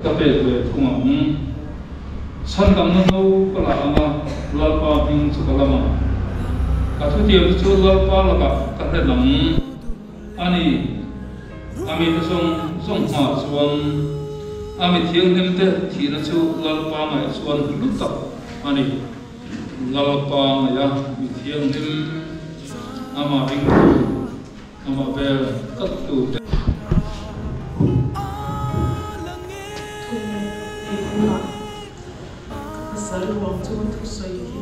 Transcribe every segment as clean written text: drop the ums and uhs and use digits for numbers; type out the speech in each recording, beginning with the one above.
Ka pek ve thung ang. Chhandamna no ka la ang a, Lalpa hming chu ka lam ang. Ka thutiam te chu Lalpa lakah ka hlen ang a ni. A mite zawng zawng hmaah chuan a mi thianghlim te thihna chu Lalpa ngaih chuan hlu tak a ni. Lalpa ngaiha mi thianghlim amah ringtu. Amah vel tlat tu te. Thung ei hunah ka pasal ruang chu ka thusawi hi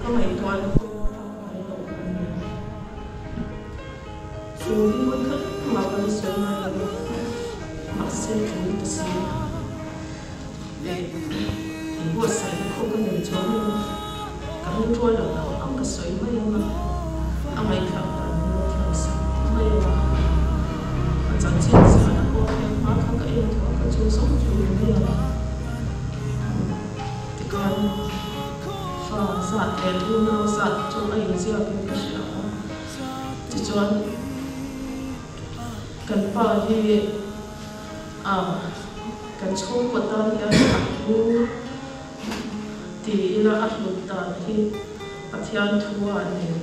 ka ngaihtuah na pawh ka ngai lo a ni. Chu hi vawi khat mah ka la sawi ngai lo a, mahse tul ta si a. Leh inbuatsaihna khawp ka nei chuang lo a, ka rilrual loh ang ang ka sawi mai ang a, a ngaihthlak dan min lo thiam sak mai ang a, a chanchin ziahna pawh heng hma kha ka en tawh a, ka chu zawng chu ni mai ang. Tikhan fa zat leh unau zat chu a inziakin ka hria a, tichuan kan pa hi A, kan chhungkaw tan hian a hlu ti ila a hlut dan hi Pathian thu ah nen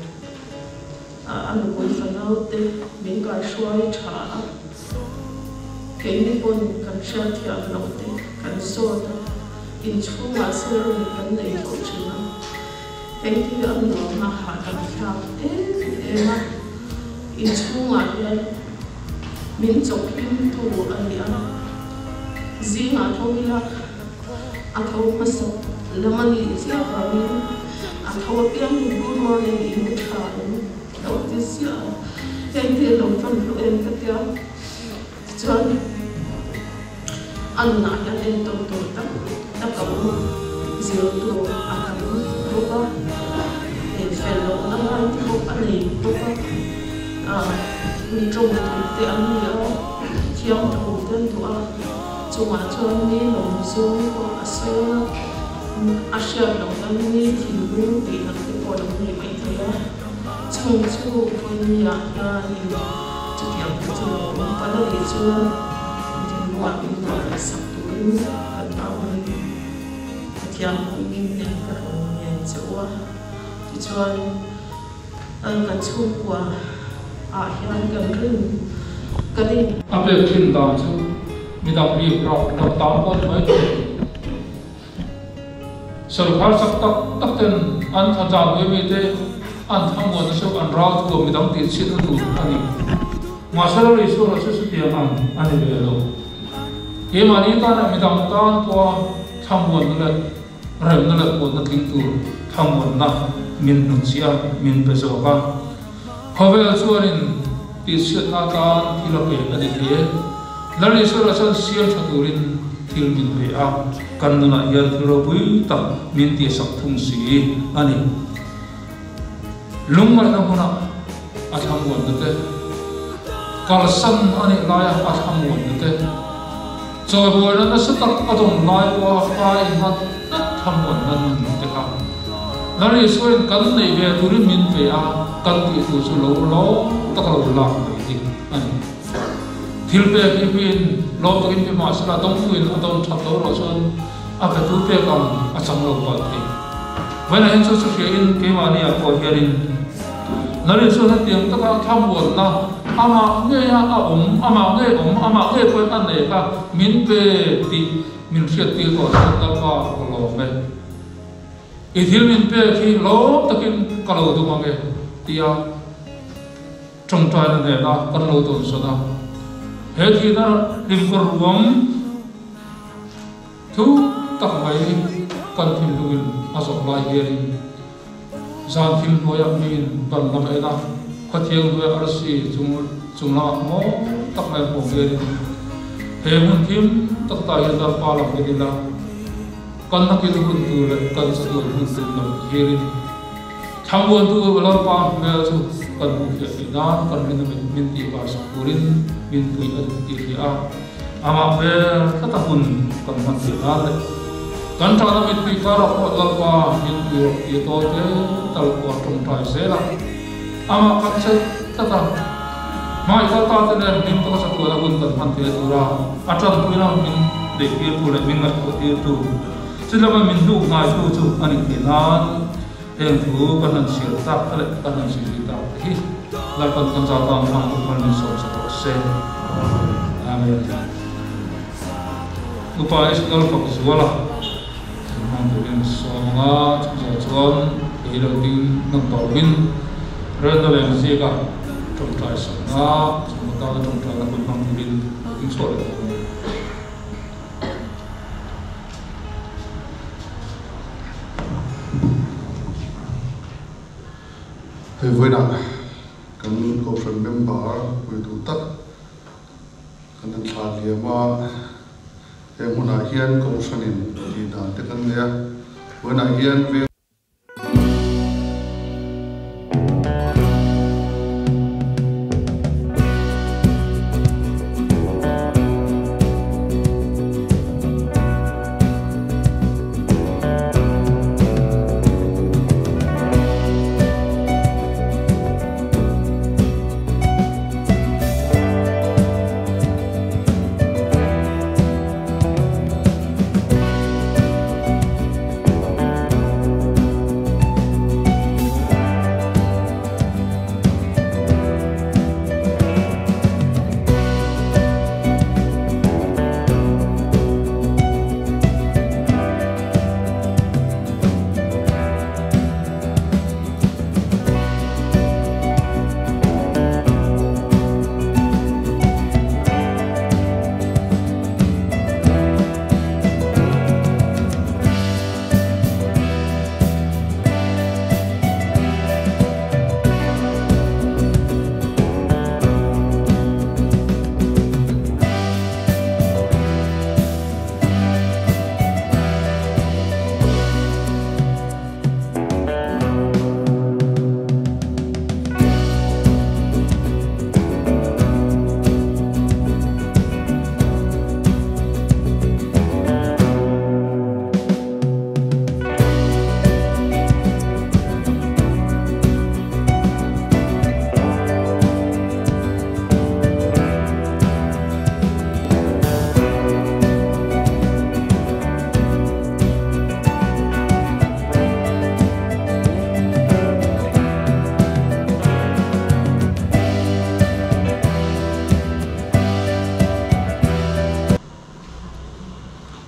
a a nupui fanaute min kaihruai tha a, keini pawn kan hriatthiam loh te kan zawt a, inchhungah sermon kan nei tawh thin a, hei hi a nuam a hahdam thlak em em a, inchhungah hian. Min chawp hlimtu a ni a, zingah tho ila a tho hmasa lam a nih chiah vangin a tho apiang hi good morning in ka tha em lo ti ziah a, heng hi a lo tan hlu em ka tia tichuan a nunah hian entawn tur tam tak a awm a, zir tur a tam bawk a, fel lohna lai te pawh a nei bawk a, mi tawng tur te an ni a, thiam thu te an duh a, chungah chuan mi lawm zawng pawh a sawi a, a hriat loh nan mi thinlung tih lam te pawh a lo nei mai thei a, chung chu vawinia hianin chutiang te chu lo awm palh a nih chuan. Thinlungah min ruah leh sak turin kan au a ni. Pathian hmingin eng ka rawn ngen che u a, tichuan kan chhungkua ah hian kan rin kan in. A pek thin dan chu midang bik rak rak tan pawh ni mai thei. Sorkar chak tak tak ten an tha dan ve mi te an thamuan na chu an ral thuam midang tih chhiatna tur a ni. Mahse Isua chu chutiang ang a ni ve lo. Keimahni tan leh midang tan pawha thamuanna leh remna leh puanna tling tur thamuanna min hnutchhiah a, min pe zawk a. Khawvel chuanin tihchhiatna atan thil a pe a ni thei e. Lal Isua chuan siam tha turin thil min pe a, kan nunah hian thil ropui tak min tihsak thung si a ni. Lungngaihna hmunah a thlamuanna te, kalsan a nih laia a thlamuanna te, chawibuaina nasa tak a dawn lai pawha pa innghat tlat thlamuanna nun te kha Lal Isuain kan neih ve turin min pe a, kan tih tur chu lo lawm taka lo lak mai hi a ni. Thil pek hi miin lawm takin pe mah sela dawngtuin a dawn that lo erawh chuan a petu pek ang a chang lo palh thei. Vawiinah hian chu chu hriain keimahniah pawh hianin Lal Isua hetiang taka thlamuanna amah ngeia a awm, amah ngei awm, amah ngei pawhin a nei kha min pe tih min hriattir tawh chuan Lalpa ka lawm e. I thil min pek hi lawm takin ka lo dum ang e tia tawngtaina nena kan lo dawnsawn a. He thihna hlimkawr ruang Thu tak mai kan thinlungin a zawh lai hianin zan thim hnuaiah miin ban lam a en a, khawthiang hnuaia arsi chung chung lamah mawi tak mai a hmuh hianin he hmun thim tak tah hian Lalpa lam en ila kan nakin hun tur leh kan chatuan hun tur lam hianin thlamuantu Lalpa hmel chu kan hmuh fiah theih nan kan rinna min tihvar sak turin min puih a duh tih hria a. Amah hmel tlat a hun kan hman theih nan le. Kan ṭahna mittui karah pawh Lalpa min pui rawh tih a tawi te tal pawh a ṭawngṭai zel a. Amah kan chelh tlat a. Hmangaih kal ta te nen hlim taka chatuana hun kan hman theih tura a tanpuina min neihtirtu leh min ngaihtuahtirtu, chulama min hnuk hnaitu chu a nih theih nan heng thu kan han chhiar tak te leh kan han zirtir tak te hi Lalpan kan za tan hmang duh hman min sawm sa tawh se. Amen. Upa Israel fak zuala thil hmang turin sawm anga chumi zawh chuan kei lo ding ngam tawh lovin Rel leng zika tawngtai sakna chung atana tawngtaina hun hmang turin lo ding chhuah leh dawn a ni. Hei vawiinah kan Kohhran member puitu tak kan han thlah liam a, he hmunah hian Kohhranin tih dan te kan nei a, vawiinah hian veng.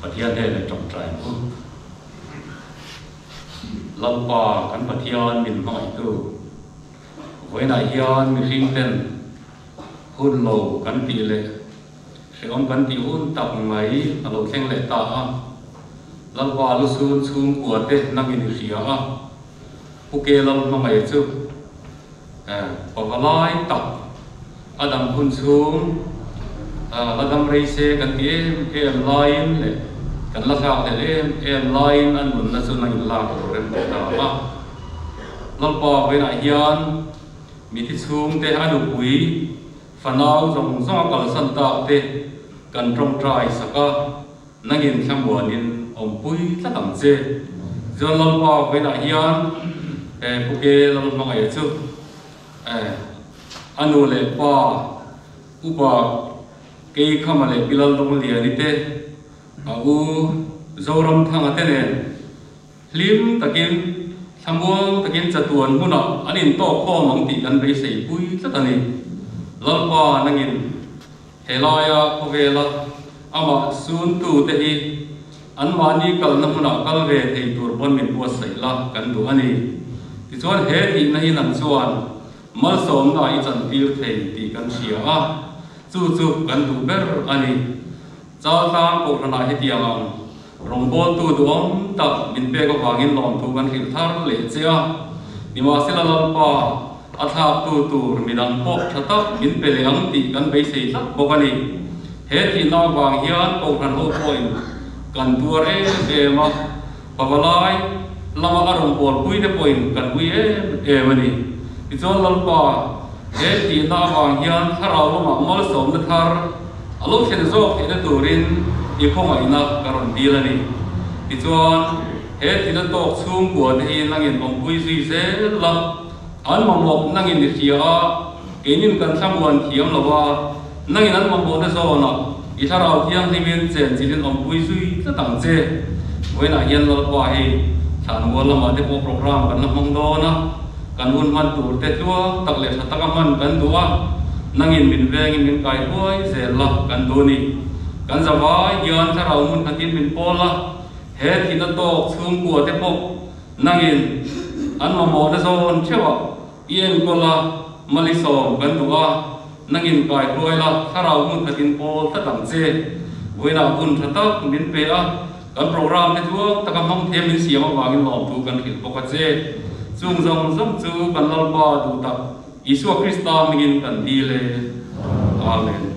Pathian hnenah tawngtai ang u. Lalpa kan Pathian min hmangaihtu, vawiinah hian mihring ten hun lo kan tih leh hrehawm kan tih hun tak mai a lo thleng leh ta a. Lalpa lusun chhungkua te nangin i hria a, Pu Ke Lal hmangaih chu pavalai tak a dam hun chhung la dam rei se kan ti em em laiin leh kan la thlak hlel em em laiin a nunna chu nang in lak lo rem teh ta a. Lalpa vawiinah hian mithi chhungte a nupui fanau zawng zawng a kalsan tak te kan tawngtai sak a. Nangin thlamuanin awmpui tlat ang che. Chuan Lalpa vawiinah hian he Pu Ke Lalhmangaih chu a nu leh pa upa Keikhama leh Pi Laldawngaliani te, a u Zoramthanga te nen hlim takin thlamuang takin chatuan hmunah an intawk khawm ang tih kan beisei pui tlat a ni. Lalpa nangin Helaia khawvela amah suntute hi anmahni kalna hmunah kal ve thei tur pawn min buatsaih la kan duh a ni. Tichuan he tihna hi nang chuan malsawmna i chantir thei tih kan hria a, chu chu kan duh ber a ni. Chaltlang Kohhranah hetiang ang rawngbawltu duhawm tak min pek avangin lawmthu kan hrilh thar leh che a, nimahsela Lalpa a thlaktu tur midang pawh tha tak min pe leh ang tih kan beisei tlat bawk a ni. He thihna avang hian Kohhran ho pawhin kan tuar em em a, pavalai lama a rawngbawlpui te pawhin kan ui em em a ni. Tichuan Lalpa he thihna avang hian thlarau lamah malsawmna thar a lo thlen zawk theihna turin i khawngaihna ka rawn dil a ni. Tichuan, he thil a tawk chhungkua te hi nangin awmpui zui zel la, an mamawh nangin i hria a, Keinin kan thlamuan thiam lo a, nangin an mamawhna zawnah i thlarau thianghlimin chenchilhin awmpui zui tlat ang che. Vawiinah hian Lalpa hei thlanmual lamah te pawh program kan la hmang dawn a, kan hun hman tur te tluang tak leh tha taka hman kan duh a, nangin min vengin min kai huai zel la kan duh a ni. Kan zavai hian thlarau hmun khatin min pawl a, he thihna tawk chhungkua te pawh nangin an mamawhna zawn theuhah I enkawl a, Malisawm kan duh a, nangin kai hruai la, thlarau hmun khatin pawl tlat ang che. Vawiinah hun tha tak min pe a, kan program te tluang taka hmang thiam min siam avangin lawmthu kan hrilh bawk a che. Chung zawng zawng chu kan Lalpa duh tak Isua Krista hmingin kan dil e. Amen.